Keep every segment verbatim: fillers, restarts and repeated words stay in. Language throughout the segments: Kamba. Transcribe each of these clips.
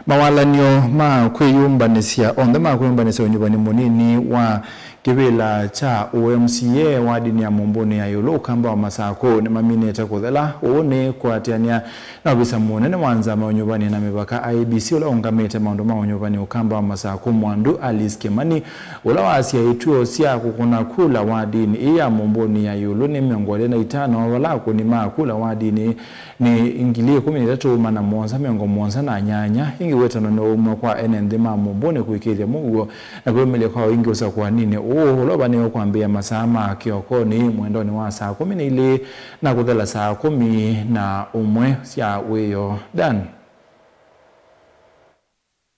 Mawalany'o ma kwĩyũmbanĩsya, onthe ma kwĩyũmbanĩsya ũnyuvani mũnini wa kĩvĩla kya ũ M C A wadinĩ ya Mũmbũnĩ ya ĩũlũ, Ũkamba wa Masakũ, nĩmaminĩte kũthela. Ũu nĩ kũatĩanĩa na ovisa mũnene wa nzama ya ũnyuvani na mĩvaka, I E B C, ũla ũngamĩte maũndũ ma ũnyuvani Ũkamba wa Masakũ, Mwandu Alice Kimani, ũla waasya ituo sya kũkũna kula wadinĩ ĩĩ ya Mũmbũnĩ ya ĩũlũ nĩ mĩongo ĩlĩ na itano, vala akũni ma kula wadinĩ nĩ ngili ĩkũmi na itatũ, maana mũonza, mĩongo mũonza na nyanya. Ĩngĩ wĩtano nĩwaumw'a kwa ene nthĩ ma Mũmbũnĩ kũĩkĩĩthya mũuo na kwĩyũmĩlya kwa wingĩ ũsakũaninĩ ũũ, ũla ũvanĩĩwe kwambĩĩa masaa ma kĩokonĩ, mwendonĩ wa saa kũmi na ilĩ na kũthela saa kũmi na ũmwe sya wĩoo. Dan.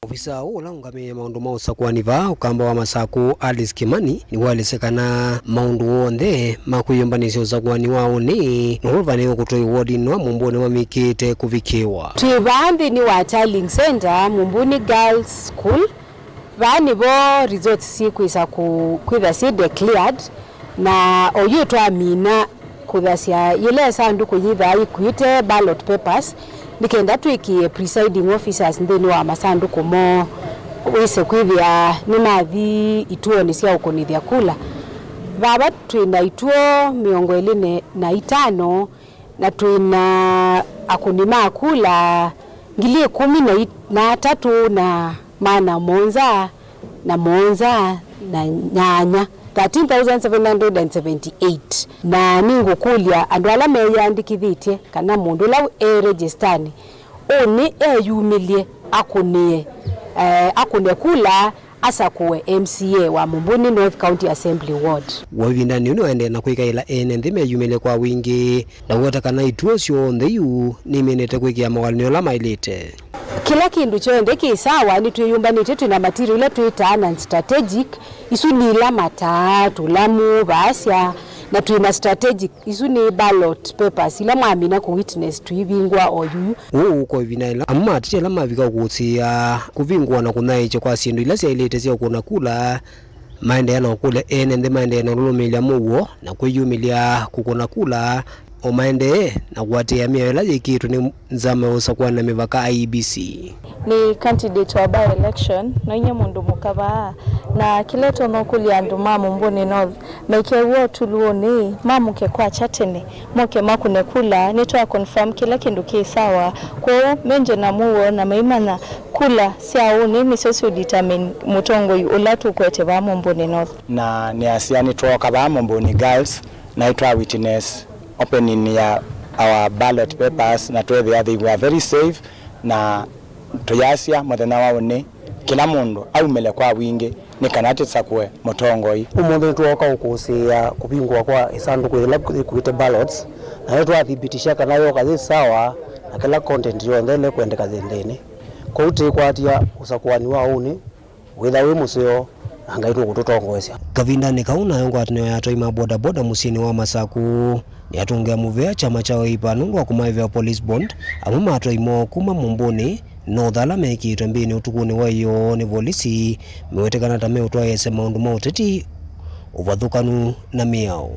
Ovisaa ũũ ũla ũngamĩĩe maũndũ ma ũsakũani vaa Ũkamba wa Masakũ, Alice Kimani, nĩwaelesya kana maũndũ onthe ma kwĩyũmbanĩsya ũsakũani wa ũnĩ nĩmo mavanĩĩwe kũtwaĩwa wodinĩ wa Mũmbũnĩ mamĩkĩĩte kũvikĩĩwa. Twĩ vaa nthĩnĩ wa Tallying Center, Mũmbũnĩ Girls School. Vaa nĩvo results syĩkwĩsa kũ-, kwĩtha syĩ declared, na oyu twamina kũthasya yĩla ĩsandũkũ yĩthaa yĩkuĩte ballot papers, nĩ kenda twĩkĩe presiding officers nthĩnĩ wa masandũkũ moo, wĩse kwĩthĩa nĩmathi ituonĩ sya ũkũnĩthya kula. Vava twĩ na ituo mĩongo ĩlĩ na itano, na twĩ na akũni ma kula ngili ĩkũmi na atatũ na maana mũonza na mũonza na nyanya, thirteen thousand seven hundred and seventy eight. Na nĩngũkũlya andũ ala meyĩandĩkĩthĩtye kana mũndũ ũla e registanĩ ũnĩ eyumĩlye akũnĩe, eh, akũne kula asakũe M C A wa Mũmbũnĩ North County Assembly Ward. Woo ĩvindanĩ yĩu nĩwaendee na kwĩkaĩla ene nthĩ meyumĩlye kwa wingĩ na kũweta kana ituo syonthe yu nĩiminĩte kwĩkĩa mawalany'o ala maĩlĩte. Kĩla kĩndũ kyonthe kĩ sawa, nĩtwĩyũmbanĩtye, twĩ na material ila twĩtaa non-strategic, isu nĩ ila mataa, tũlamũ, vaasya, na twĩ na strategic, isu nĩ ballot papers ila mwamina kũ witness tũivingũa o yuyu. Ũũ ũkoĩvina ĩla amwe ma ateti ala mavika kũsĩĩa kũvingũwa na kũnyaĩĩkya kwa syĩndũ ila syaĩlĩte sya ũkũna kula maendeea na ũkũlya ene nthĩ maendee na ũlũlũmĩĩlya mũuo na kwĩyumĩlya kũkũna kula, o maendee na kũatĩĩa mĩao ĩla yĩkĩĩtwe nĩ nzama ya ũsakũani na mĩvaka, I E B C. Nĩ candidate wa by-election, no inyie mũndũ mũka vaa, na kĩla ĩtonya ũkũlya andũ ma Mũmbũnĩ North, maikew'a ũtuluũnĩ, mamũke kwakya tene, moke makũne kula, nĩtwa confirm kĩla kĩndũ kĩ sawa. Kwoou, menje na mũuo na maimanya kula sya ũnĩ nĩsyo siũ determine mũtongoi ũla tũkwete vaa Mũmbũnĩ North. Na nĩasya nĩtwooka vaa Mũmbũnĩ Girls, na nĩtwa witness opening ya our ballot papers, na twethĩa they were very safe, na tũyasya mũthenya wa ũnĩ, kĩla mũndũ aumĩle kwa wingĩ nĩ kana tũsakũe mũtongoi. Ũmũnthĩ nĩtwooka ũkũsĩĩa kũvingũwa kwa ĩsandũkũ yĩla yĩkuĩte ballots, na nĩtwathibitisha kana yoka yĩ sawa na kĩla content yonthe ĩla ĩkwendeka yĩ nthĩnĩ. Kwoou tĩkwatya ũsakũani wa ũnĩ wĩtha wĩ mũseo, na Ngai nũkũtũtongoesya. Kavindanĩ kau, nayo ngwatanĩo ya atwai ma bodaboda mũsyĩnĩ wa Masakũ nĩyatũngĩa mũvea kyama kya Wiper nũndũ wa kũmaĩvĩa police bond amwe ma atwai moo kuma Mũmbũnĩ North ala meekĩĩtwe mbĩnĩ ũtukũnĩ wa ĩyoo nĩ volisi, mewetekana ta meũtwaĩĩsya maũndũ ma ũteti, ũvathũkanu na mĩao.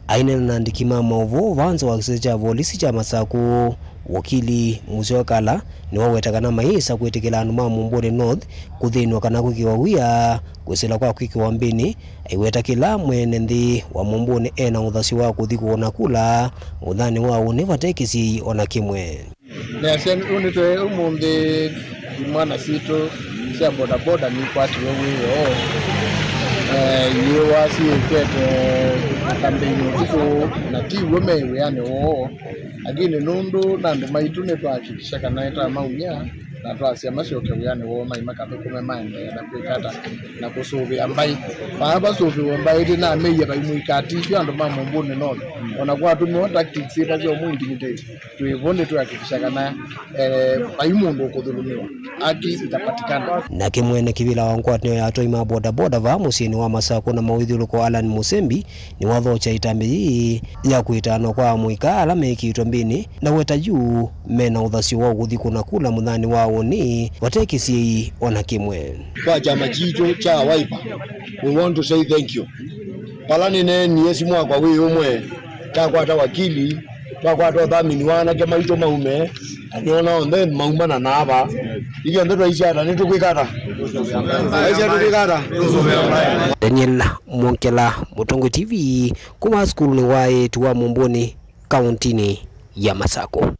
Aineena na andĩki ma maũvoo vaa nza wa kĩsese kya volisi kya Masakũ, Wakili Musyoka Kala nĩwaweta kana mayĩsa kwĩtĩkĩla andũ ma Mũmbũnĩ North kũthĩnw'a kana kwĩkĩwa wia kwĩsĩla kwa kwĩkĩwa mbĩnĩ, aiweta kĩla mwene nthĩ wa Mũmbũnĩ e na ũthasyo wa kũthi kũkũna kula mũthanĩ wa ũnĩ vate kĩsiĩi o na kĩmwe. Nĩasya ũnĩ twe ũmũnthĩ imwana sitũ sya bodaboda nikwatiwe wĩoo, eh, iĩwa siĩkĩte kambeini ũtukũ, na ti w'o me wĩanĩ woo. Lakini nũndũ na andũ maitũ nĩtwahakikisha kana nĩtwamaumya, na twasya masyoke wĩanĩ woo, mai makathũkũme maendee na kwĩka ata, na kũsũvĩa mbaĩ. Vaa vasũvĩwe mbaĩ, ndĩnameie vai mũikatithyo andũ ma Mũmbũnĩ North. Ona kwatũmĩwa tactics ĩta sya ũmũ intimidate, twĩ vo nĩtwĩhakikisha kana, eh, vai mũndũ ũkũthũlũmĩwa, haki itapatikana. Nake mwene kĩvĩla wa ngwatanĩo ya atwai ma bodaboda vaa mũsyĩnĩ wa Masakũ na mawĩthyũlũko, Allan Mũsembi, nĩwathokya ĩtambya yĩĩ ya kwĩtanwa kwa amũika ala mekĩĩtwe mbĩnĩ, na weta yu me na ũthasyo wa kũthi kũna kula mũthanĩ wa ũnĩ vate kĩsiĩi o na kĩmwe. Kwa kyama kitũ kya Wiper, we want to say thank you. Vala nĩneenie simũ wakwa wĩ ũmwe, takwata wakili, twakwata ũthamini wa anake maitũ maume, Nĩona onthe maumana na ava. Ithyonthe twaisya ata, nĩtũkwĩka ata? Twaisya tũkwĩka ata? Daniel Mwongela, Mũtongoi T V, kuma sukulunĩ wa ĩĩtu wa Mũmbũnĩ, kauntinĩ ya Masakũ.